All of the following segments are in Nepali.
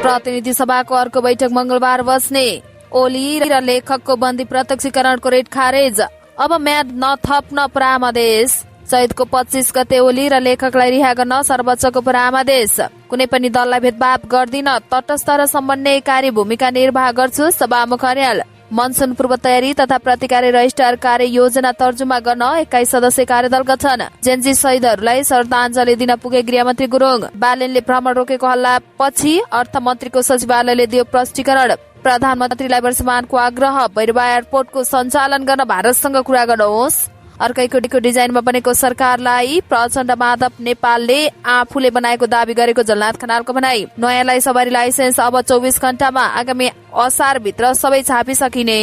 प्रतिनिधि सभाको अर्को बैठक मंगलबार बस्ने। ओली र लेखकको बन्दी प्रत्यक्षीकरणको रेट खारेज। अब म्याद नथप्न परामर्श। चैतको 25 गते ओली र लेखकलाई रिहा गर्न सर्वोच्चको परामर्श। कुनै पनि दललाई भेदभाव गर्दिन, तटस्थ र समन्वयकारी भूमिका निर्वाह गर्छु, सभामुख अर्याल। मनसुन पूर्व तयारी तथा प्रतिकारी रजिस्ट्रार कार्य योजना तर्जुमा गर्न 21 सदस्यीय कार्यदल गठन। जेन्जी शहीदहरूलाई श्रद्धाञ्जली दिन पुगे गृहमन्त्री गुरुङ। बालेनले भ्रमण रोकेको हल्लापछि अर्थमन्त्रीको सचिवालयले दियो प्रष्टीकरण। प्रधानमन्त्रीलाई वर्षमानको आग्रह। भैरवा एयरपोर्टको सञ्चालन गर्न भारतसँग कुरा गर्नुहोस्। अर्कैको डिजाइनमा बनेको सरकारलाई प्रचण्ड माधव नेपालले आफूले बनाएको दावी गरेको जलनाथ खनालको भनाई। नयाँलाई सवारी लाइसेन्स अब 24 घण्टामा। आगामी असारभित्र सबै छापिसकिने।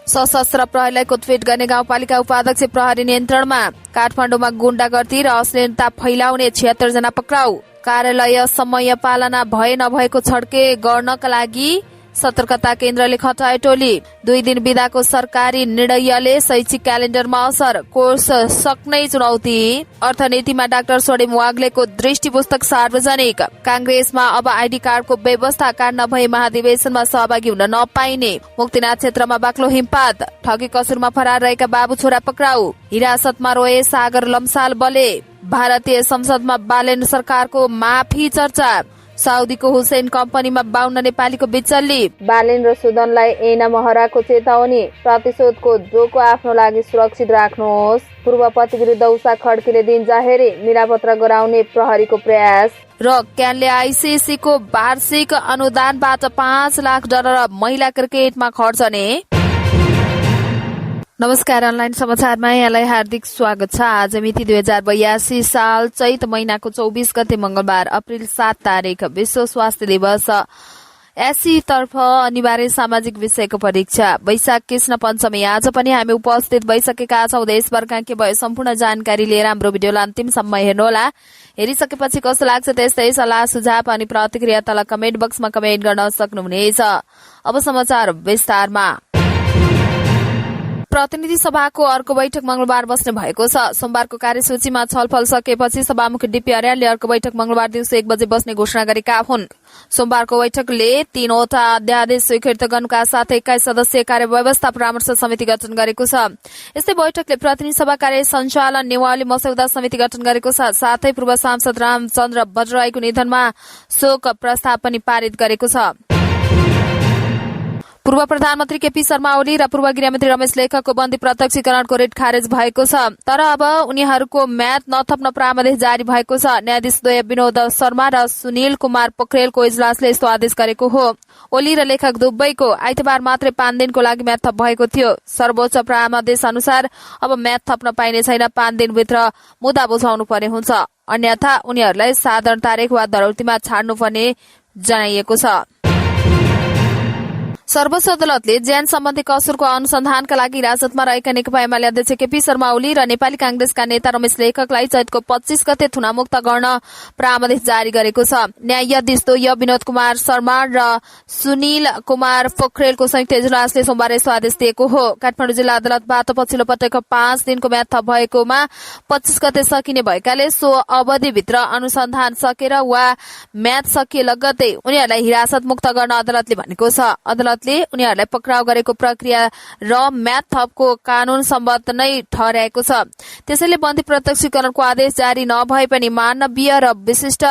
सशस्त्र प्रहरीलाई कुटपिट गर्ने गाउँपालिका उपाध्यक्ष प्रहरी नियन्त्रणमा। काठमाडौँमा गुण्डागर्दी र अश्लीलता फैलाउने 76 जना पक्राउ। कार्यालय समय पालना भए नभएको छड्के गर्नका लागि सतर्कता केन्द्रले खटाए टोली। 2 दिन बिदाको सरकारी निर्णयले शैक्षिक क्यालेण्डरमा असर। कोर्स सक्नै चुनौती। अर्थनीतिमा डाक्टर सोडेम वाग्लेको दृष्टि पुस्तक सार्वजनिक। कांग्रेसमा अब आइडी कार्डको व्यवस्था। कार्ड नभए महाधिवेशनमा सहभागी हुन नपाइने। मुक्तिनाथ क्षेत्रमा बाक्लो हिमपात। ठगी कसुरमा फरार रहेका बाबु छोरा पक्राउ। हिरासतमा रोए सागर लम्साल बले। भारतीय संसदमा बालेन सरकारको माफी चर्चा। साउदीको हुसैन कम्पनीमा 52 नेपालीको बिचल्ली। बालेन र सुदनलाई ऐना महराको चेतावनी। प्रतिशोधको जोको आफ्नो लागि सुरक्षित राख्नुहोस्। पूर्व पति विरुद्ध उषा खड्कीले दिन जाहेरी। मिलापत्र गराउने प्रहरीको प्रयास। र क्यानले आइसिसीको वार्षिक अनुदानबाट $5 लाख महिला क्रिकेटमा खर्चने। नमस्कार, अनलाइन समाचारमा यहाँलाई हार्दिक स्वागत छ। आज मिति 2082 साल चैत महिनाको 24 गते मंगलबार, अप्रिल 7 तारिक, विश्व स्वास्थ्य दिवस। एससी तर्फ अनिवार्य सामाजिक विषयको परीक्षा। वैशाख कृष्ण पञ्चमी। आज पनि हामी उपस्थित भइसकेका छौं। देशभरका के भयो सम्पूर्ण जानकारी लिएर हाम्रो भिडियोलाई अन्तिमसम्म हेर्नुहोला। हेरिसकेपछि कस्तो लाग्छ त्यस्तै सल्लाह सुझाव अनि प्रतिक्रिया तल कमेन्ट बक्समा कमेन्ट गर्न सक्नुहुनेछ। अब समाचार विस्तारमा। प्रतिनिधि सभाको अर्को बैठक मंगलबार बस्ने भएको छ। सोमबारको कार्यसूचीमा छलफल सकेपछि सभामुख डीपी अर्यालले अर्को बैठक मंगलबार दिउँसो 1 बजे बस्ने घोषणा गरेका हुन्। सोमबारको बैठकले 3वटा अध्यादेश स्वीकृत गर्नुका साथ 21 सदस्यीय कार्यव्यवस्था परामर्श समिति गठन गरेको छ। यस्तै बैठकले प्रतिनिधि सभा कार्य सञ्चालन नियमावली मस्यौदा समिति गठन गरेको छ। साथै पूर्व सांसद रामचन्द्र भट्टराईको निधनमा शोक प्रस्ताव पनि पारित गरेको छ। पूर्व प्रधानमन्त्री केपी शर्मा ओली र पूर्व गृहमन्त्री रमेश लेखकको बन्दी प्रत्यक्षीकरणको रेट खारेज भएको छ। तर अब उनीहरूको म्याद नथप्न परामर्श जारी भएको छ। न्यायाधीश द्वय विनोद शर्मा र सुनिल कुमार पोखरेलको इजलासले यस्तो आदेश गरेको हो। ओली र लेखक दुवैको आइतबार मात्रै 5 दिनको लागि म्याद थप भएको थियो। सर्वोच्च परामर्श अनुसार अब म्याद थप्न पाइने छैन। 5 दिनभित्र मुद्दा बुझाउनु पर्ने हुन्छ, अन्यथा उनीहरूलाई साधारण तारिख वा धरौटीमा छाड्नुपर्ने जनाइएको छ। सर्वोच्च अदालतले ज्यान सम्बन्धी कसुरको अनुसन्धानका लागि हिरासतमा रहेका नेकपा एमाले अध्यक्ष केपी शर्मा ओली र नेपाली कांग्रेसका नेता रमेश लेखकलाई चैतको 25 गते थुनामुक्त गर्न परामर्श जारी गरेको छ। न्यायाधीश द्वय विनोद कुमार शर्मा र सुनिल कुमार पोखरेलको संयुक्त इजलासले सोमबार यस्तो आदेश दिएको हो। काठमाडौँ जिल्ला अदालतबाट पछिल्लो पटक 5 दिनको म्याद थप भएकोमा 25 गते सकिने भएकाले सो अवधिभित्र अनुसन्धान सकेर वा म्याद सकिए लगत्तै उनीहरूलाई हिरासत मुक्त गर्न अदालतले भनेको छ। अदालतले उनीहरूलाई पक्राउ गरेको प्रक्रिया र म्याद थपको कानून सम्बद्ध नै ठहर्याएको छ। त्यसैले बन्दी प्रत्यक्षीकरणको आदेश जारी नभए पनि मानवीय र विशिष्ट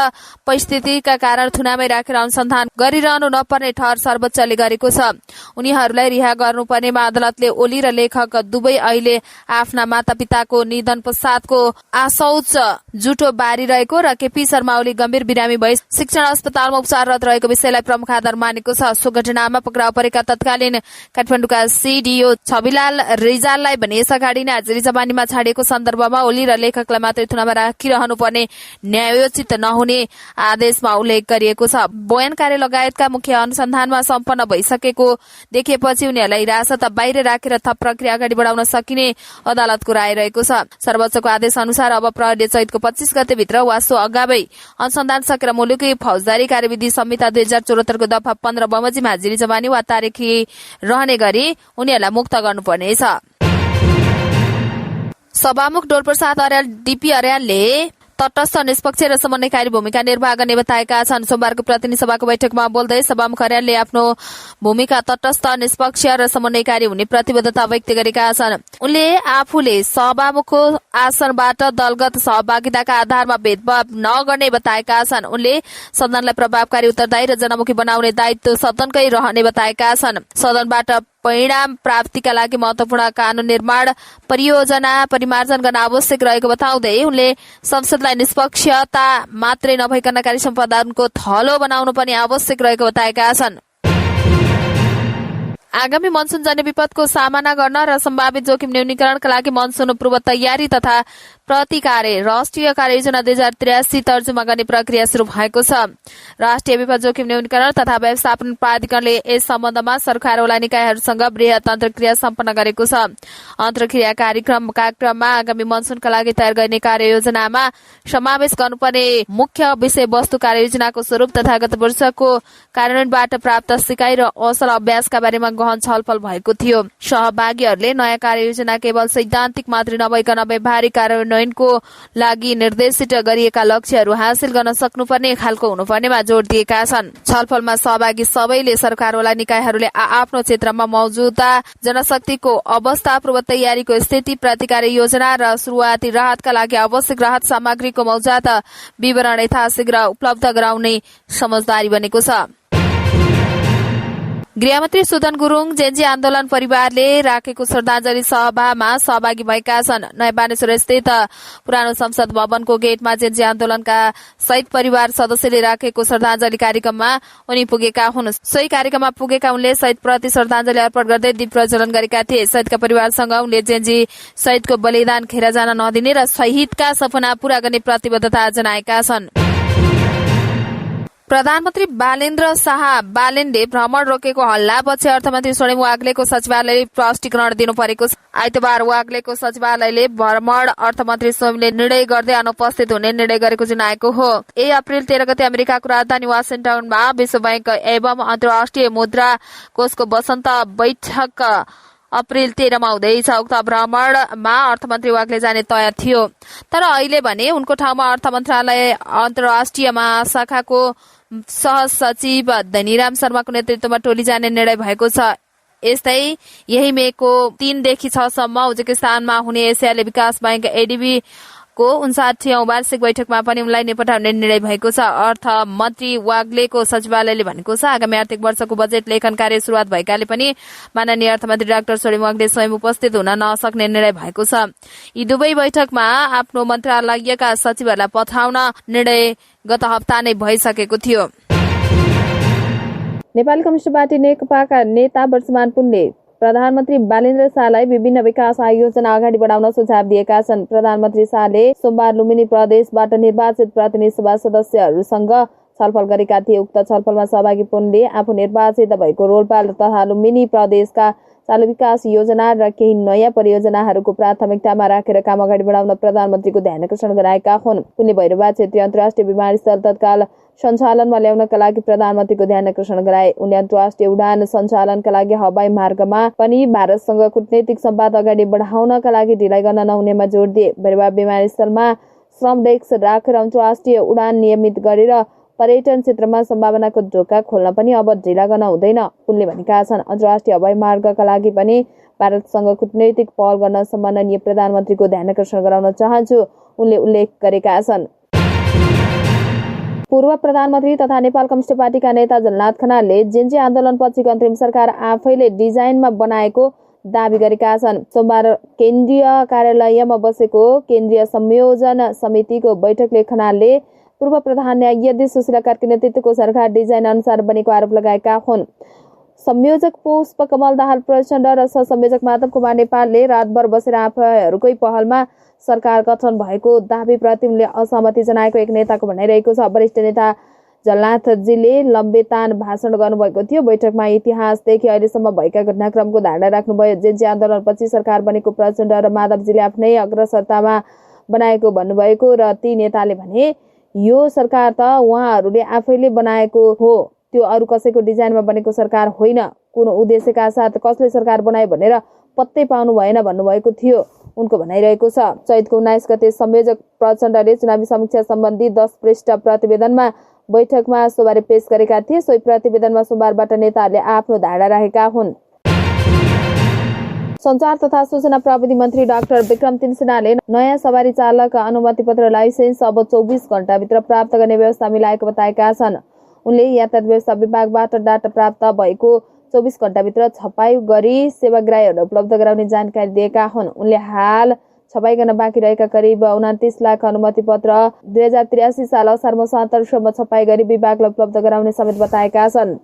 परिस्थितिका कारण थुनामै राखेर अनुसन्धान गरिरहनु नपर्ने ठहर सर्वोच्चले गरेको छ। उनीहरूलाई रिहा गर्नुपर्नेमा अदालतले ओली र लेखक दुवै अहिले आफ्ना मातापिताको निधन पश्चातको आशौच जुटो बारिरहेको र केपी शर्मा ओली गम्भीर बिरामी भई शिक्षण अस्पतालमा उपचाररत रहेको विषयलाई प्रमुख आधार मानेको छ। सो घटनामा पक्राउ परेका तत्कालीन काठमाडौँका सीडीओ छविलाल रिजाललाई भने यसअगाडि नै हाजिरी जमानीमा छाडिएको सन्दर्भमा ओली र लेखकलाई मात्रै थुनामा राखिरहनु पर्ने न्यायोचित नहुने आदेशमा उल्लेख गरिएको छ। बयान कार्य लगायतका मुख्य अनुसन्धानमा सम्पन्न भइसकेको देखिएपछि उनीहरूलाई हिरासत बाहिर राखेर थप प्रक्रिया अगाडि बढाउन सकिने अदालतको राय रहेको छ। सर्वोच्चको आदेश अनुसार अब प्रहरीले चैतको 25 गते भित्र वा सो अगावै अनुसन्धान सकेर मुलुकी फौजदारी कार्यविधि संहिता 2074 को दफा 15 बमोजिम हाजिरी जमानी वा तारिखी रहने गरी उनीहरूलाई मुक्त गर्नुपर्नेछ। सभामुख डोलप्रसाद अर्याल डीपी अर्यालले तटस्थ निष्पक्ष र समन्वयकारी भूमिका निर्वाह गर्ने बताएका छन्। सोमबारको प्रतिनिधि सभाको बैठकमा बोल्दै सभामुख अर्यालले आफ्नो भूमिका तटस्थ निष्पक्ष र समन्वयकारी हुने प्रतिबद्धता व्यक्त गरेका छन्। उनले आफूले सभामुखको आसनबाट दलगत सहभागिताका आधारमा भेदभाव नगर्ने बताएका छन्। उनले सदनलाई प्रभावकारी उत्तरदायी र जनमुखी बनाउने दायित्व सदनकै रहने बताएका छन्। सदनबाट परिणाम प्राप्तिका लागि महत्वपूर्ण कानून निर्माण परियोजना परिमार्जन गर्न आवश्यक रहेको बताउँदै उनले संसदलाई निष्पक्षता मात्रै नभइकन कार्य सम्पादनको थलो बनाउनु पनि आवश्यक रहेको बताएका छन्। आगामी मनसुन जन्य विपदको सामना गर्न र सम्भावित जोखिम न्यूनीकरणका लागि मनसुन पूर्व तयारी तथा प्रतिकार्य राष्ट्रिय कार्ययोजना 2083 तर्जुमा गर्ने प्रक्रिया शुरू भएको छ। राष्ट्रिय विपद जोखिम न्यूनीकरण तथा व्यवस्थापन प्राधिकरणले यस सम्बन्धमा सरकारवाला निकायहरूसँग वृहत अन्तर्क्रिया सम्पन्न गरेको छ। अन्तर्क्रिया कार्यक्रमका क्रममा आगामी मनसुनका लागि तयार गर्ने कार्ययोजनामा समावेश गर्नुपर्ने मुख्य विषयवस्तु, कार्ययोजनाको स्वरूप तथा गत वर्षको कार्यान्वयनबाट प्राप्त सिकाइ र असल अभ्यासका बारेमा गहन छलफल भएको थियो। सहभागीहरूले नयाँ कार्ययोजना केवल सैद्धान्तिक मात्रै नभइकन व्यावहारिक कार्यान्वयनको लागि निर्देशित गरिएका लक्ष्यहरू हासिल गर्न सक्नुपर्ने खालको हुनुपर्नेमा जोड़ दिएका छन्। छलफलमा सहभागी सबैले सरकारवाला निकायहरूले आफ्नो क्षेत्रमा मौजूदा जनशक्तिको अवस्था, पूर्व तयारीको स्थिति, प्रतिकार योजना र शुरूआती राहतका लागि आवश्यक राहत सामग्रीको मौजात विवरण यथाशीघ्र उपलब्ध गराउने समझदारी बनेको छ। गृहमन्त्री सुदन गुरुङ जेन्जी आन्दोलन परिवारले राखेको श्रद्धाञ्जली सभामा सहभागी भएका छन्। नयाँ बानेश्वर स्थित पुरानो संसद भवनको गेटमा जेन्जी आन्दोलनका शहीद परिवार सदस्यले राखेको श्रद्धाञ्जली कार्यक्रममा उनी पुगेका हुन्। सोही कार्यक्रममा पुगेका उनले शहीदप्रति श्रद्धाञ्जली अर्पण गर्दै दीप प्रज्वलन गरेका थिए। शहीदका परिवारसँग उनले जेन्जी शहीदको बलिदान खेर जान नदिने र शहीदका सपना पूरा गर्ने प्रतिबद्धता जनाएका छन्। प्रधानमन्त्री बालेन्द्र शाह बालेनले भ्रमण रोकेको हल्लापछि अर्थमन्त्री सोरेम वाग्लेको सचिवालयले प्रष्टीकरण दिनु परेको छ। आइतबार वाग्लेको सचिवालयले भ्रमण अर्थमन्त्री सोरेमले निर्णय गर्दै अनुपस्थित हुने निर्णय गरेको जनाएको हो। 1 अप्रिल 13 गते अमेरिकाको राजधानी वाशिंटनमा विश्व बैंक एवं अन्तर्राष्ट्रिय मुद्रा कोषको वसन्त बैठक अप्रिल 13 मा हुँदैछ। उक्त भ्रमणमा अर्थमन्त्री वाग्ले जाने तय थियो, तर अहिले भने उनको ठाउँमा अर्थ मन्त्रालय अन्तर्राष्ट्रिय महाशाखाको सहसचिव धनीराम शर्माको नेतृत्वमा टोली जाने निर्णय भएको छ। यस्तै यही मेको 3 देखि 6 सम्म उज्बेकिस्तानमा हुने एसियाली विकास बैंक एडीबी को 59औं वार्षिक बैठकमा पनि उनलाई nepठाउने निर्णय भएको छ। अर्थ मन्त्री वाग्लेको सचिवालयले भनेको छ आगामी आर्थिक वर्षको बजेट लेखन कार्य सुरुवात भएकाले पनि माननीय अर्थमन्त्री डाक्टर सोरेम वाग्ले स्वयं उपस्थित हुन नसक्ने निर्णय भएको छ। यी दुवै बैठकमा आफ्नो मन्त्रालयका सचिवहरूलाई पठाउन निर्णय गत हप्ता नै भइसकेको थियो। नेपाली कम्युनिस्ट पार्टी नेकपाका नेता वर्षमान पुनले प्रधानमन्त्री बालेन्द्र शाहलाई विभिन्न विकास आयोजना अगाडि बढाउन सुझाव दिएका छन्। प्रधानमन्त्री शाहले सोमबार लुम्बिनी प्रदेशबाट निर्वाचित प्रतिनिधि सभा सदस्यहरूसँग छलफल गरेका थिए। उक्त छलफलमा सहभागी पुनले आफू निर्वाचित भएको रोल्पा तथा लुम्बिनी प्रदेशका चालु विकास योजना र केही नयाँ परियोजनाहरूको प्राथमिकतामा राखेर काम अगाडि बढाउन प्रधानमन्त्रीको ध्यान आकर्षण गराएका हुन्। उनले भैरवा क्षेत्रीय अन्तर्राष्ट्रिय विमानस्थल तत्काल सञ्चालनमा ल्याउनका लागि प्रधानमन्त्रीको ध्यान आकर्षण गराए। उनले अन्तर्राष्ट्रिय उडान सञ्चालनका लागि हवाई मार्गमा पनि भारतसँग कूटनैतिक सम्वाद अगाडि बढाउनका लागि ढिलाइ गर्न नहुनेमा जोड दिए। भैरवा विमानस्थलमा श्रम डेस्क राखेर अन्तर्राष्ट्रिय उडान नियमित गरेर पर्यटन क्षेत्रमा सम्भावनाको ढोका खोल्न पनि अब ढिला गर्न हुँदैन उनले भनेका छन्। अन्तर्राष्ट्रिय हवाई मार्गका लागि पनि भारतसँग कूटनैतिक पहल गर्न सम्माननीय प्रधानमन्त्रीको ध्यान आकर्षण गराउन चाहन्छु उनले उल्लेख गरेका छन्। पूर्व प्रधानमन्त्री तथा नेपाल कम्युनिस्ट पार्टीका नेता झलनाथ खनालले जेन्जी आन्दोलनपछिको अन्तरिम सरकार आफैले डिजाइनमा बनाएको दावी गरेका छन्। सोमबार केन्द्रीय कार्यालयमा बसेको केन्द्रीय संयोजन समितिको बैठकले खनालले पूर्व प्रधान न्यायाधीश सुशीला कार्की नेतृत्वको सरकार डिजाइन अनुसार बनेको आरोप लगाएका हुन्। संयोजक पुष्पकमल दाहाल प्रचण्ड र सहसंयोजक माधव कुमार नेपालले रातभर बसेर आफैहरूकै पहलमा सरकार गठन भएको दावीप्रति उनले असहमति जनाएको एक नेताको भनाइरहेको छ। वरिष्ठ नेता झलनाथजीले लम्बेतान भाषण गर्नुभएको थियो। बैठकमा इतिहासदेखि अहिलेसम्म भएका घटनाक्रमको धारणा राख्नुभयो। जेन्जी आन्दोलनपछि सरकार बनेको प्रचण्ड र माधवजीले आफ्नै अग्रसरतामा बनाएको भन्नुभएको र ती नेताले भने यो सरकार त उहाँहरूले आफैले बनाएको हो, त्यो अरू कसैको डिजाइनमा बनेको सरकार होइन, कुन उद्देश्यका साथ कसले सरकार बनायो भनेर पत्तै पाउनु भएन भन्नुभएको थियो उनको भनाइरहेको छ। चैतको 19 गते संयोजक प्रचण्डले चुनावी समीक्षा सम्बन्धी 10 पृष्ठ प्रतिवेदनमा बैठकमा सोमबार पेश गरेका थिए। सोही प्रतिवेदनमा सोमबारबाट नेताहरूले आफ्नो धारणा राखेका हुन्। सञ्चार तथा सूचना प्रविधि मन्त्री डाक्टर विक्रम तिनसेनाले नयाँ सवारी चालक अनुमति पत्र लाइसेन्स अब 24 घण्टाभित्र प्राप्त गर्ने व्यवस्था मिलाएको बताएका छन्। उनले यातायात व्यवस्था विभागबाट डाटा प्राप्त भएको 24 घण्टाभित्र छपाई गरी सेवाग्राहीहरूलाई उपलब्ध गराउने जानकारी दिएका हुन्। उनले हाल छपाई गर्न बाँकी रहेका करिब 29 लाख अनुमति पत्र 2083 साल असार 77 सम्म छपाई गरी विभागलाई उपलब्ध गराउने समेत बताएका छन्।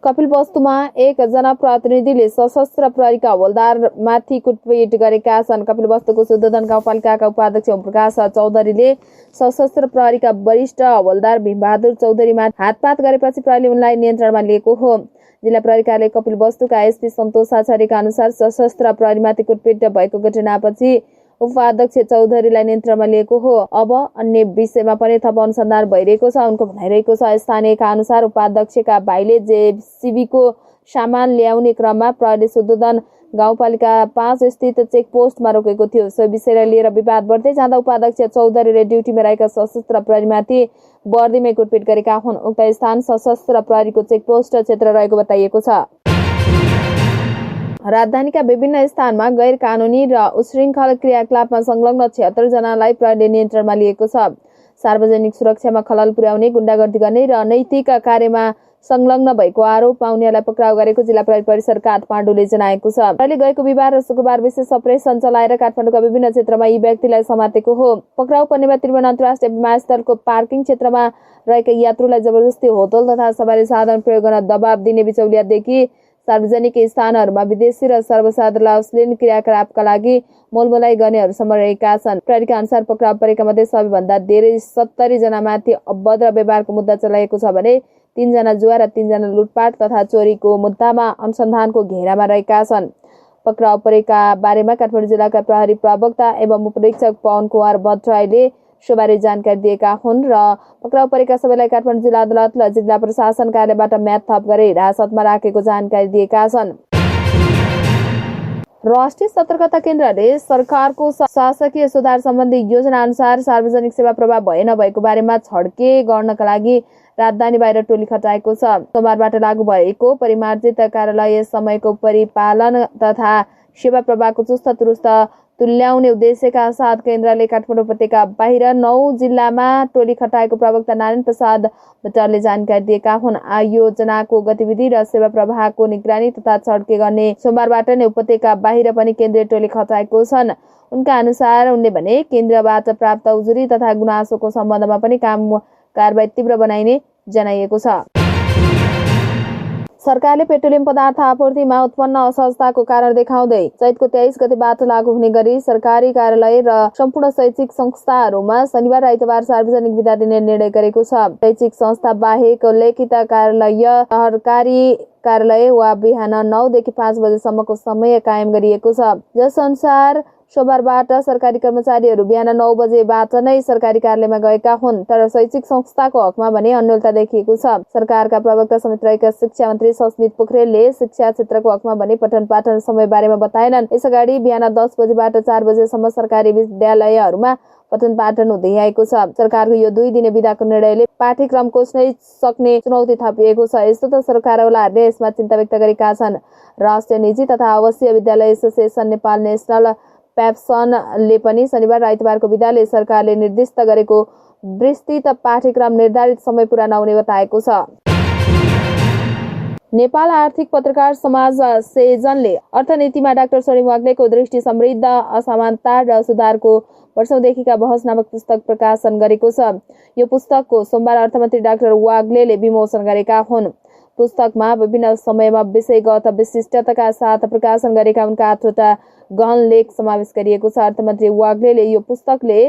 कपिलवस्तुमा एक जनप्रतिनिधिले सशस्त्र प्रहरीका हवल्दारमाथि कुटपिट गरेका छन्। कपिलवस्तुको शुद्धोधन गाउँपालिकाका उपाध्यक्ष ओमप्रकाश चौधरीले सशस्त्र प्रहरीका वरिष्ठ हवल्दार भीमबहादुर चौधरीमाथि हातपात गरेपछि प्रहरीले उनलाई नियन्त्रणमा लिएको हो। जिल्ला प्रहरी कार्यालय कपिलवस्तुका एसपी सन्तोष आचार्यका अनुसार सशस्त्र प्रहरीमाथि कुटपिट भएको घटनापछि उपाध्यक्ष चौधरीलाई नियन्त्रणमा लिएको हो। अब अन्य विषयमा पनि थप अनुसन्धान भइरहेको छ उनको भनाइरहेको छ। स्थानीयका अनुसार उपाध्यक्षका भाइले जेसीबीको सामान ल्याउने क्रममा प्रहरीले शुद्धोधन गाउँपालिका 5 स्थित चेकपोस्टमा रोकेको थियो। सो विषयलाई लिएर विवाद बढ्दै जाँदा उपाध्यक्ष चौधरीले ड्युटीमा रहेका सशस्त्र प्रहरीमाथि बर्दीमै कुटपिट गरेका हुन्। उक्त स्थान सशस्त्र प्रहरीको चेकपोस्ट क्षेत्र रहेको बताइएको छ। राजधानीका विभिन्न स्थानमा गैर कानूनी र उशृङ्खल क्रियाकलापमा संलग्न 76 जनालाई प्रहरीले नियन्त्रणमा लिएको छ। सार्वजनिक सुरक्षामा खलल पुर्याउने, गुण्डागर्दी गर्ने र अनैतिक कार्यमा संलग्न भएको आरोपमा उनीहरूलाई पक्राउ गरेको जिल्ला प्रहरी परिसर काठमाडौँले जनाएको छ। प्रहरीले गएको बिहिबार र शुक्रबार विशेष अपरेसन चलाएर काठमाडौँका विभिन्न क्षेत्रमा यी व्यक्तिलाई समातेको हो। पक्राउ पर्नेमा त्रिभुवन अन्तर्राष्ट्रिय विमानस्थलको पार्किङ क्षेत्रमा रहेका यात्रुलाई जबरजस्ती होटल तथा सवारी साधन प्रयोग गर्न दबाब दिने बिचौलियादेखि सार्वजनिक स्थानहरूमा विदेशी र सर्वसाधारणलाई अश्लील क्रियाकलापका लागि मोलमोलाई गर्नेहरूसम्म रहेका छन्। प्रहरीका अनुसार पक्राउ परेका मध्ये सबैभन्दा धेरै 70 जनामाथि अभद्र व्यवहारको मुद्दा चलाएको छ भने 3 जना जुवा र 3 जना लुटपाट तथा चोरीको मुद्दामा अनुसन्धानको घेरामा रहेका छन्। पक्राउ परेका बारेमा काठमाडौँ जिल्लाका प्रहरी प्रवक्ता एवं उपरीक्षक पवन कुमार भट्टराईले सोमबार जानकारी दिएका हुन् र पक्राउ परेका सबैलाई काठमाडौँ जिल्ला अदालत र जिल्ला प्रशासन कार्यालयबाट म्याद थप गरी हिरासतमा राखेको जानकारी दिएका छन्। राष्ट्रिय सतर्कता केन्द्रले सरकारको शासकीय सुधार सम्बन्धी योजना अनुसार सार्वजनिक सेवा प्रवाह भए नभएको बारेमा छड्के गर्नका लागि राजधानी बाहिर टोली खटाएको छ। सोमबारबाट लागू भएको परिमार्जित कार्यालय समयको परिपालन तथा सेवा प्रवाहको चुस्त दुरुस्त तुल्याउने उद्देश्यका साथ केन्द्रले काठमाडौँ उपत्यका बाहिर 9 जिल्लामा टोली खटाएको प्रवक्ता नारायण प्रसाद भट्टराईले जानकारी दिएका हुन्। आयोजनाको गतिविधि र सेवा प्रवाहको निगरानी तथा छड्के गर्ने सोमबारबाट नै उपत्यका बाहिर पनि केन्द्रीय टोली खटाएको छन्। उनका अनुसार उनले भने केन्द्रबाट प्राप्त उजुरी तथा गुनासोको सम्बन्धमा पनि कारबाही तीव्र बनाइने जनाइएको छ। सरकारले पेट्रोलियम पदार्थ आपूर्तिमा उत्पन्न असहजताको कारण देखाउँदै चैतको 23 गतेबाट लागू हुने गरी सरकारी कार्यालय र सम्पूर्ण शैक्षिक संस्थाहरूमा शनिबार र आइतबार सार्वजनिक बिदा दिने निर्णय गरेको छ। शैक्षिक संस्था बाहेक लेखित कार्यालय, सरकारी कार्यालय वा बिहान 9 देखि 5 बजेसम्मको समय कायम गरिएको छ। जस अनुसार सोमबारबाट सरकारी कर्मचारीहरू बिहान 9 बजेबाट नै सरकारी कार्यालयमा गएका हुन्। तर शैक्षिक संस्थाको हकमा भने अन्योलता देखिएको छ। सरकारका प्रवक्ता समेत रहेका शिक्षा मन्त्री सस्मित पोखरेलले शिक्षा क्षेत्रको हकमा भने पठन पाठन समय बारेमा बताएनन्। यसअगाडि बिहान 10 बजेबाट 4 बजेसम्म सरकारी विद्यालयहरूमा पठन पाठन हुँदै आएको छ। सरकारको यो 2 दिने बिदाको निर्णयले पाठ्यक्रम कोच्नै सक्ने चुनौती थपिएको छ। यस्तो त सरकारवालाहरूले यसमा चिन्ता व्यक्त गरेका छन्। राष्ट्रिय निजी तथा आवासीय विद्यालय एसोसिएसन नेपाल नेसनल पेप्सनले पनि शनिबार र आइतबारको बिदाले सरकारले निर्दिष्ट गरेको विस्तृत पाठ्यक्रम निर्धारित समय पुरा नहुने बताएको छ। नेपाल आर्थिक पत्रकार समाज सेजनले अर्थनीतिमा डाक्टर सोनिम वाग्लेको दृष्टि समृद्ध असमानता र सुधारको वर्षौंदेखिका बहस नामक पुस्तक प्रकाशन गरेको छ। यो पुस्तकको सोमबार अर्थमन्त्री डाक्टर वाग्लेले विमोचन गरेका हुन्। पुस्तकमा विभिन्न समयमा विषयगत विशिष्टताका साथ प्रकाशन गरेका उनका 8वटा गहन लेख समावेश गरिएको छ। अर्थमन्त्री वाग्लेले यो पुस्तकले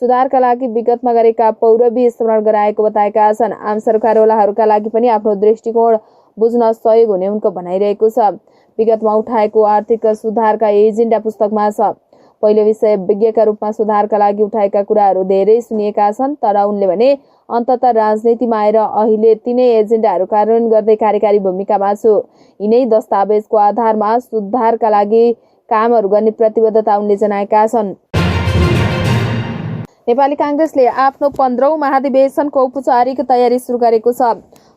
सुधारका लागि विगतमा गरेका पौरवी स्मरण गराएको बताएका छन्। आम सरकारवालाहरूका लागि पनि आफ्नो दृष्टिकोण बुझ्न सहयोग हुने उनको भनाइरहेको छ। विगतमा उठाएको आर्थिक सुधारका एजेन्डा पुस्तकमा छ। पहिलो विषय विज्ञका रूपमा सुधारका लागि उठाएका कुराहरू धेरै सुनिएका छन्, तर उनले भने अन्ततः राजनीतिमा आएर अहिले तिनै एजेन्डाहरू कार्यान्वयन गर्दै कार्यकारी भूमिकामा छु। यिनै दस्तावेजको आधारमा सुधारका लागि कामहरू गर्ने प्रतिबद्धता उनले जनाएका छन्। नेपाली कांग्रेसले आफ्नो 15औं महाधिवेशनको औपचारिक तयारी सुरु गरेको छ।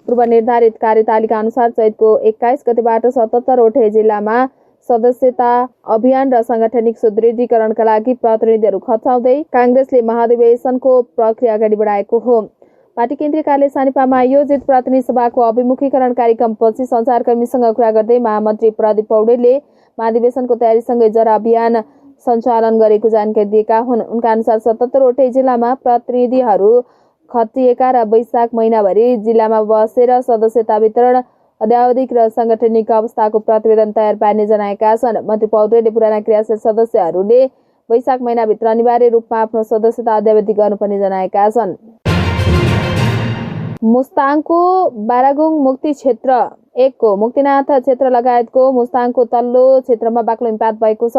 पूर्व निर्धारित कार्यतालिका अनुसार चैतको 21 गतेबाट 77 वटै जिल्लामा सदस्यता अभियान र सांगठनिक सुदृढीकरणका लागि प्रतिनिधिहरू खचाउँदै कांग्रेसले महाधिवेशनको प्रक्रिया अगाडि बढाएको हो। पार्टी केन्द्रीय कार्यालय सानिपामा आयोजित प्रतिनिधि सभाको अभिमुखीकरण कार्यक्रमपछि सञ्चारकर्मीसँग कुरा गर्दै महामन्त्री प्रदीप पौडेलले महाधिवेशनको तयारीसँगै जरा अभियान सञ्चालन गरेको जानकारी दिएका हुन्। उनका अनुसार 77 वटै जिल्लामा प्रतिनिधिहरू खटिएका र वैशाख महिनाभरि जिल्लामा बसेर सदस्यता वितरण अध्यावधिक र सांगठनिक अवस्थाको प्रतिवेदन तयार पार्ने जनाएका छन्। मन्त्री पौडेलले पुराना क्रियाशील सदस्यहरूले वैशाख महिनाभित्र अनिवार्य रूपमा आफ्नो सदस्यता अध्यावधि गर्नुपर्ने जनाएका छन्। मुस्ताङको बारागुङ मुक्ति क्षेत्र 1 को मुक्तिनाथ क्षेत्र लगायतको मुस्ताङको तल्लो क्षेत्रमा बाक्लो हिमपात भएको छ।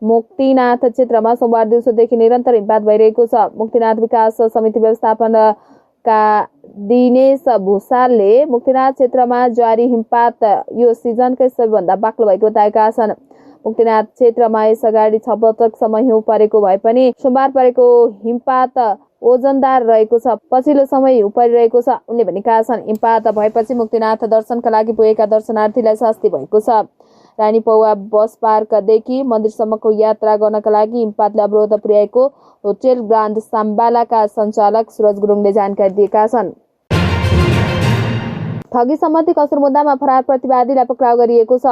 मुक्तिनाथ क्षेत्रमा सोमबार दिउँसोदेखि निरन्तर हिमपात भइरहेको छ। मुक्तिनाथ विकास समिति व्यवस्थापनका दिनेश भूषालले मुक्तिनाथ क्षेत्रमा जारी हिमपात यो सिजनकै सबैभन्दा बाक्लो भएको बताएका छन्। मुक्तिनाथ क्षेत्रमा यसअगाडि 6 पटकसम्म हिउँ परेको भए पनि सोमबार परेको हिमपात ओजनदार रहेको छ। पछिल्लो समय हिउँ परिरहेको छ। उनले भनेका छन्, हिमपात भएपछि मुक्तिनाथ दर्शनका लागि पुगेका दर्शनार्थीलाई शास्ति भएको छ। रानी पौवा बस पार्कदेखि मन्दिरसम्मको यात्रा गर्नका लागि हिमपातले अवरोध पुर्याएको होटेल ग्रान्ड साम्बालाका सञ्चालक सुरज गुरुङले जानकारी दिएका छन्। ठगी सम्बन्धी कसुर मुद्दामा फरार प्रतिवादीलाई पक्राउ गरिएको छ।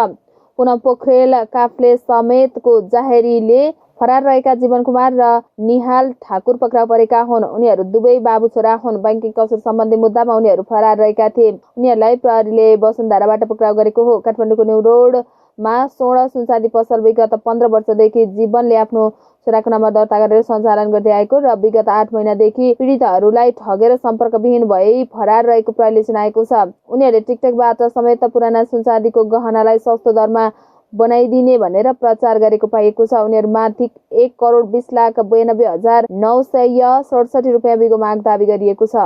पुनः पोखरेल काफ्ले समेतको जाहेरीले फरार रहेका जीवन कुमार र निहाल ठाकुर पक्राउ परेका हुन्। उनीहरू दुवै बाबु छोरा हुन्। बैंकिङ कसुर सम्बन्धी मुद्दामा उनीहरू फरार रहेका थिए। उनीहरूलाई प्रहरीले वसुन्धराबाट पक्राउ गरेको हो। काठमाडौँको न्यू रोडमा स्वर्ण सुनचाँदी पसल विगत 15 वर्षदेखि जीवनले आफ्नो छोराको नाममा दर्ता गरेर सञ्चालन गर्दै आएको र विगत 8 महिनादेखि पीडितहरूलाई ठगेर सम्पर्कविहीन भई फरार रहेको प्रहरीले जनाएको छ। उनीहरूले टिकटकबाट समेत पुराना सुनचाँदीको गहनालाई सस्तो दरमा बनाइदिने भनेर प्रचार गरेको पाइएको छ। उनीहरूमाथि 1,20,92,967 रुपियाँ बिगो माग दाबी गरिएको छ।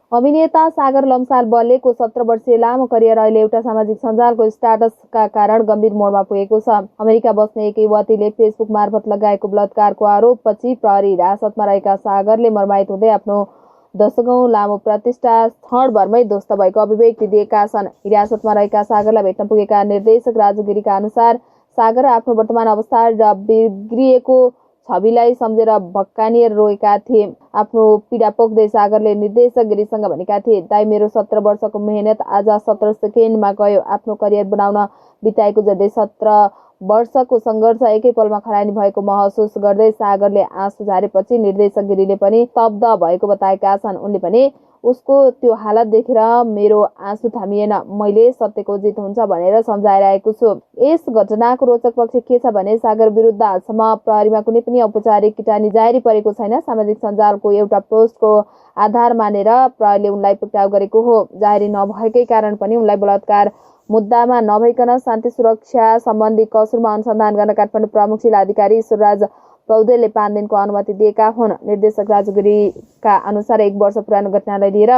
अभिनेता सागर लम्साल बल्लेको 17 वर्षीय लामो करियर अहिले एउटा सामाजिक सञ्जालको स्ट्याटसका कारण गम्भीर मोडमा पुगेको छ। अमेरिका बस्ने एक युवतीले फेसबुक मार्फत लगाएको बलात्कारको आरोपपछि प्रहरी हिरासतमा रहेका सागरले मर्माहित हुँदै आफ्नो दशकौं लामो प्रतिष्ठा क्षणभरमै ध्वस्त भएको अभिव्यक्ति दिएका छन्। हिरासतमा रहेका सागरलाई भेट्न पुगेका निर्देशक राजु गिरीका अनुसार सागर आफ्नो वर्तमान अवस्था र बिग्रिएको छविलाई सम्झेर भक्कानिएर रोएका थिए। आफ्नो पीडा पोख्दै सागरले निर्देशक गिरीसँग भनेका थिए, दाइ मेरो 17 वर्षको मेहनत आज 17 सेकेन्डमा गयो। आफ्नो करियर बनाउन बिताएको झन्डै 17 वर्षको सङ्घर्ष एकै पलमा खरानी भएको महसुस गर्दै सागरले आँसु झारेपछि निर्देशक गिरीले पनि स्तब्ध भएको बताएका छन्। उनले भने, उसको त्यो हालत देखेर मेरो आँसु थामिएन। मैले सत्यको जित हुन्छ भनेर सम्झाएर आएको छु। यस घटनाको रोचक पक्ष के छ भने सागर विरुद्ध हालसम्म प्रहरीमा कुनै पनि औपचारिक टिप्पणी जारी परेको छैन। सामाजिक सञ्जालको एउटा पोस्टको आधार मानेर प्रहरीले उनलाई पक्राउ गरेको हो। जाहेरी नभएकै कारण पनि उनलाई बलात्कार मुद्दामा नभइकन शान्ति सुरक्षा सम्बन्धी कसुरमा अनुसन्धान गर्न काठमाडौँ प्रमुख जिल्लाधिकारी ईश्वरराज पौडेलले 5 दिनको अनुमति दिएका हुन्। निर्देशक राजु गिरीका अनुसार 1 वर्ष पुरानो घटनालाई लिएर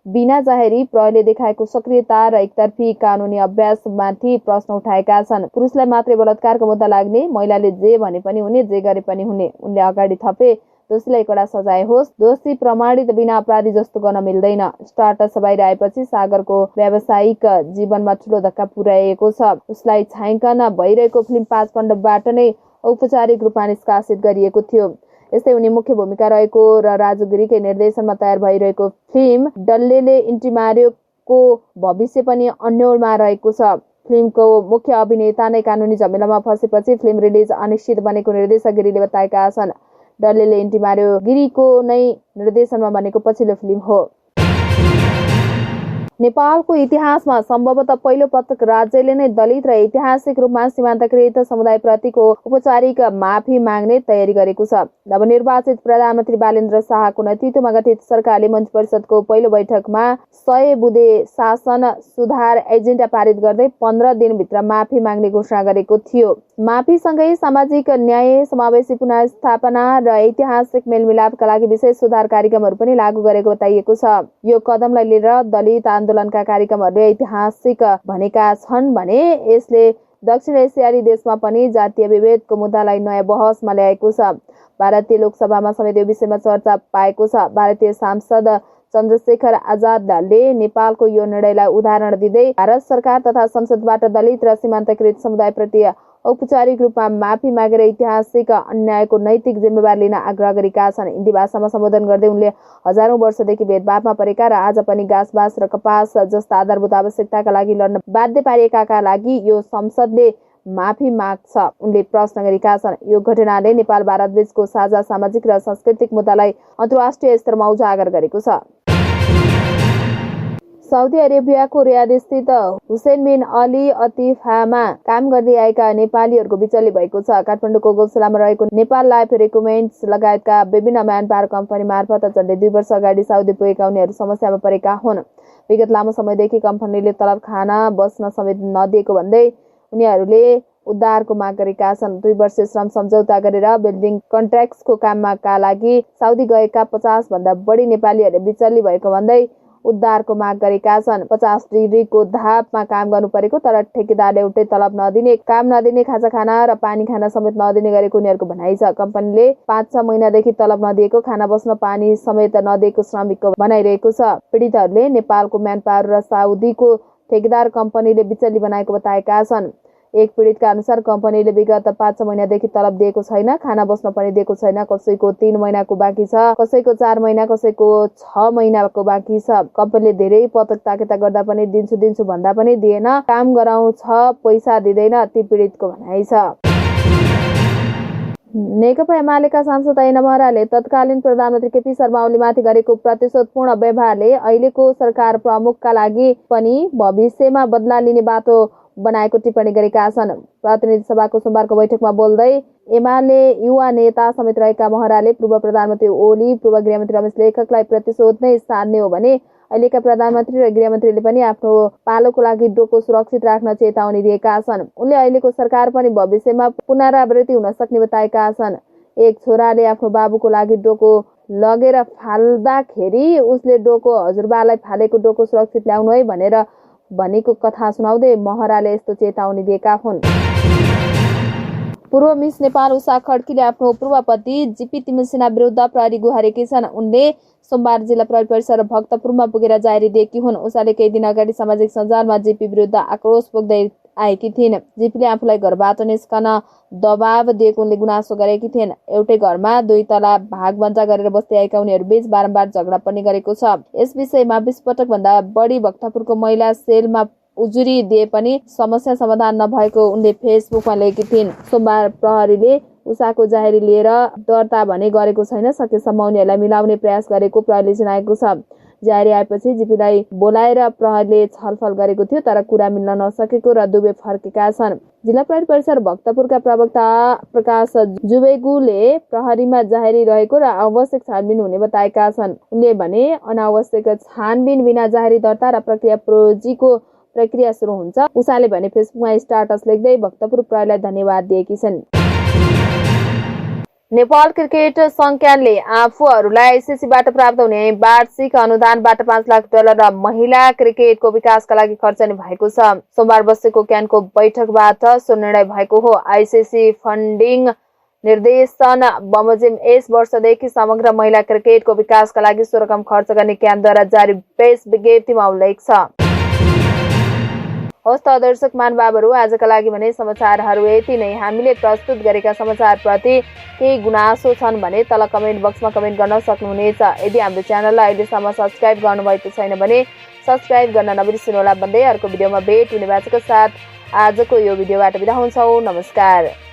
बिना जाहेरी प्रहरीले देखाएको सक्रियता र एकतर्फी कानुनी अभ्यासमाथि प्रश्न उठाएका छन्। पुरुषलाई मात्रै बलात्कारको मुद्दा लाग्ने, महिलाले जे भने पनि हुने, जे गरे पनि हुने। उनले अगाडि थपे, दोषीलाई कडा सजाय होस्, दोषी प्रमाणित बिना अपराधी जस्तो गर्न मिल्दैन। स्टाटस बाहिर आएपछि सागरको व्यावसायिक जीवनमा ठूलो धक्का पुर्याएको छ। उसलाई छायाङ्कन भइरहेको फिल्म 5 पण्डवबाट नै औपचारिक रूपमा निष्कासित गरिएको थियो। यस्तै उनी मुख्य भूमिका रहेको र राजु गिरीकै निर्देशनमा तयार भइरहेको फिल्म डल्लेले इन्टिमार्योको भविष्य पनि अन्योलमा रहेको छ। फिल्मको मुख्य अभिनेता नै कानुनी झमेलामा फसेपछि फिल्म रिलिज अनिश्चित बनेको निर्देशक गिरीले बताएका छन्। डल्लेले इन्टिमार्यो गिरीको नै निर्देशनमा बनेको पछिल्लो फिल्म हो। नेपालको इतिहासमा सम्भवतः पहिलो पटक राज्यले नै दलित र ऐतिहासिक रूपमा सीमान्तकृत समुदायप्रतिको औपचारिक माफी माग्ने तयारी गरेको छ। नवनिर्वाचित प्रधानमन्त्री बालेन्द्र शाहको नेतृत्वमा गठित सरकारले मन्त्री परिषदको पहिलो बैठकमा 100 बुँदे शासन सुधार एजेन्डा पारित गर्दै 15 दिनभित्र माफी माग्ने घोषणा गरेको थियो। माफीसँगै सामाजिक न्याय, समावेशी पुनर्स्थापना र ऐतिहासिक मेलमिलापका लागि विशेष सुधार कार्यक्रमहरू पनि लागू गरेको बताइएको छ। यो कदमलाई लिएर दलित आन्दोलनका कार्यक्रमहरूले ऐतिहासिक भनेका छन् भने यसले दक्षिण एसियाली देशमा पनि जातीय विभेदको मुद्दालाई नयाँ बहसमा ल्याएको छ। भारतीय लोकसभामा समेत यो विषयमा चर्चा पाएको छ। भारतीय सांसद चन्द्रशेखर आजादले नेपालको यो निर्णयलाई उदाहरण दिँदै भारत सरकार तथा संसदबाट दलित र सीमान्तकृत समुदायप्रति औपचारिक रूपमा माफी मागेर ऐतिहासिक अन्यायको नैतिक जिम्मेवार लिन आग्रह गरेका छन्। हिन्दी भाषामा सम्बोधन गर्दै उनले हजारौं वर्षदेखि भेदभावमा परेका र आज पनि घाँस बाँस र कपास जस्ता आधारभूत आवश्यकताका लागि लड्न बाध्य पारिएकाका लागि यो संसदले माफी माग्छ। उनले प्रश्न गरेका छन्। यो घटनाले नेपाल भारत बीचको साझा सामाजिक र सांस्कृतिक मुद्दालाई अन्तर्राष्ट्रिय स्तरमा उजागर गरेको छ। साउदी अरेबियाको रियाद स्थित हुसैन बिन अली अतिफामा काम गर्दै आएका नेपालीहरूको विचल्य भएको छ। काठमाडौँको गौशालामा रहेको नेपाल लाइफ रिक्रुटमेन्ट्स लगायतका विभिन्न म्यान पावर कम्पनी मार्फत झन्डै 2 वर्ष अगाडि साउदी पुगेका उनीहरू समस्यामा परेका हुन्। विगत लामो समयदेखि कम्पनीले तलब खाना बस्न समेत नदिएको भन्दै उनीहरूले उद्धारको माग गरेका छन्। 2 वर्ष श्रम सम्झौता गरेर बिल्डिङ कन्ट्र्याक्ट्सको कामका लागि साउदी गएका 50 भन्दा बढी नेपालीहरूले विचल्य भएको भन्दै उद्धारको माग गरेका छन्। 50 डिग्रीको धापमा काम गर्नु परेको तर ठेकेदारले एउटै तलब नदिने, काम नदिने, खाजा खाना र पानी खाना समेत नदिने गरेको उनीहरूको भनाइ छ। कम्पनीले 5-6 महिनादेखि तलब नदिएको, खाना बस्न पानी समेत नदिएको श्रमिकको भनाइरहेको छ। पीडितहरूले नेपालको म्यान पावर र साउदीको ठेकेदार कम्पनीले विचल्य बनाएको बताएका छन्। एक पीडितका अनुसार कम्पनीले विगत 5-6 महिनादेखि तलब दिएको छैन, खाना बस्न पनि दिएको छैन। कसैको 3 महिनाको बाँकी छ, कसैको 4 महिना, कसैको 6 महिनाको बाँकी छ। कम्पनीले धेरै पटक ताकेता गर्दा पनि दिन्छु भन्दा पनि दिएन, काम गराउँछ पैसा दिँदैन, ती पीडितको भनाइ छ। नेकपा एमालेका सांसद ऐना महराले तत्कालीन प्रधानमन्त्री केपी शर्मा ओलीमाथि गरेको प्रतिशोधपूर्ण व्यवहारले अहिलेको सरकार प्रमुखका लागि पनि भविष्यमा बदला लिने बाटो बनाएको टिप्पणी गरेका छन्। प्रतिनिधि सभाको सोमबारको बैठकमा बोल्दै एमाले युवा नेता समेत रहेका महराले पूर्व प्रधानमन्त्री ओली, पूर्व गृहमन्त्री रमेश लेखकलाई प्रतिशोध नै सार्ने हो भने अहिलेका प्रधानमन्त्री र गृहमन्त्रीले पनि आफ्नो पालोको लागि डोको सुरक्षित राख्न चेतावनी दिएका छन्। उनले अहिलेको सरकार पनि भविष्यमा पुनरावृत्ति हुन सक्ने बताएका छन्। एक छोराले आफ्नो बाबुको लागि डोको लगेर फाल्दाखेरि उसले डोको हजुरबालाई फालेको डोको सुरक्षित ल्याउनु है भनेर भनेको कथा सुनाउँदै महराले यस्तो चेतावनी दिएका हुन्। पूर्व मिस नेपाल उषा खड्कीले आफ्नो पूर्व पति जीपी तिमसिना विरुद्ध प्रहरी गुहारेकी छन्। उनले सोमबार जिल्ला प्रहरी परिसर भक्तपुरमा पुगेर जाहेरी दिएकी हुन्। उषाले केही दिन अगाडि सामाजिक सञ्जालमा जीपी विरुद्ध आक्रोश पोख्दै आएकी थिइन्। जीपीले आफूलाई घरबाट निस्कन दबाव दिएको उनले गुनासो गरेकी थिइन्। एउटै घरमा 2 तला भागभन्जा गरेर बस्दै आएका उनीहरू बीच बारम्बार झगडा पनि गरेको छ। यस विषयमा 20 पटक भन्दा बढी भक्तपुरको महिला सेलमा उजुरी दिए पनि समस्या समाधान नभएको उनले फेसबुकमा लेखेकी थिइन्। सोमबार प्रहरीले उषाको जाहेरी लिएर दर्ता भने गरेको छैन, सकेसम्म उनीहरूलाई मिलाउने प्रयास गरेको प्रहरीले जनाएको छ। जाहेरी आएपछि जीपीलाई बोलाएर प्रहरीले छलफल गरेको थियो तर कुरा मिल्न नसकेको र दुवै फर्केका छन्। जिल्ला प्रहरी परिसर भक्तपुरका प्रवक्ता प्रकाश जुबेगुले प्रहरीमा जाहेरी रहेको र आवश्यक छानबिन हुने बताएका छन्। उनले भने अनावश्यक छानबिन बिना जाहेरी दर्ता र प्रक्रिया प्रोजीको प्रक्रिया सुरु हुन्छ। उषाले भने फेसबुकमा स्टाटस लेख्दै भक्तपुर प्रहरीलाई धन्यवाद दिएकी छन्। नेपाल क्रिकेट संज्ञानले आफूहरूलाई आइसिसीबाट प्राप्त हुने वार्षिक अनुदानबाट $5 लाख र महिला क्रिकेटको विकासका लागि खर्चने भएको छ। सोमबार बसेको क्यानको बैठकबाट सो निर्णय भएको हो। आइसिसी फन्डिङ निर्देशन बमोजिम यस वर्षदेखि समग्र महिला क्रिकेटको विकासका लागि सो रकम खर्च गर्ने क्यानद्वारा जारी प्रेस विज्ञप्तिमा उल्लेख छ। हस्त दर्शक महानुभावहरू, आजका लागि भने समाचारहरू यति नै। हामीले प्रस्तुत गरेका समाचारप्रति केही गुनासो छन् भने तल कमेन्ट बक्समा कमेन्ट गर्न सक्नुहुनेछ। यदि हाम्रो च्यानललाई अहिलेसम्म सब्स्क्राइब गर्नुभएको छैन भने सब्स्क्राइब गर्न नबिर्सिनुहोला भन्दै अर्को भिडियोमा भेट हुने बाचाको साथ आजको यो भिडियोबाट बिदा हुन्छौँ। नमस्कार।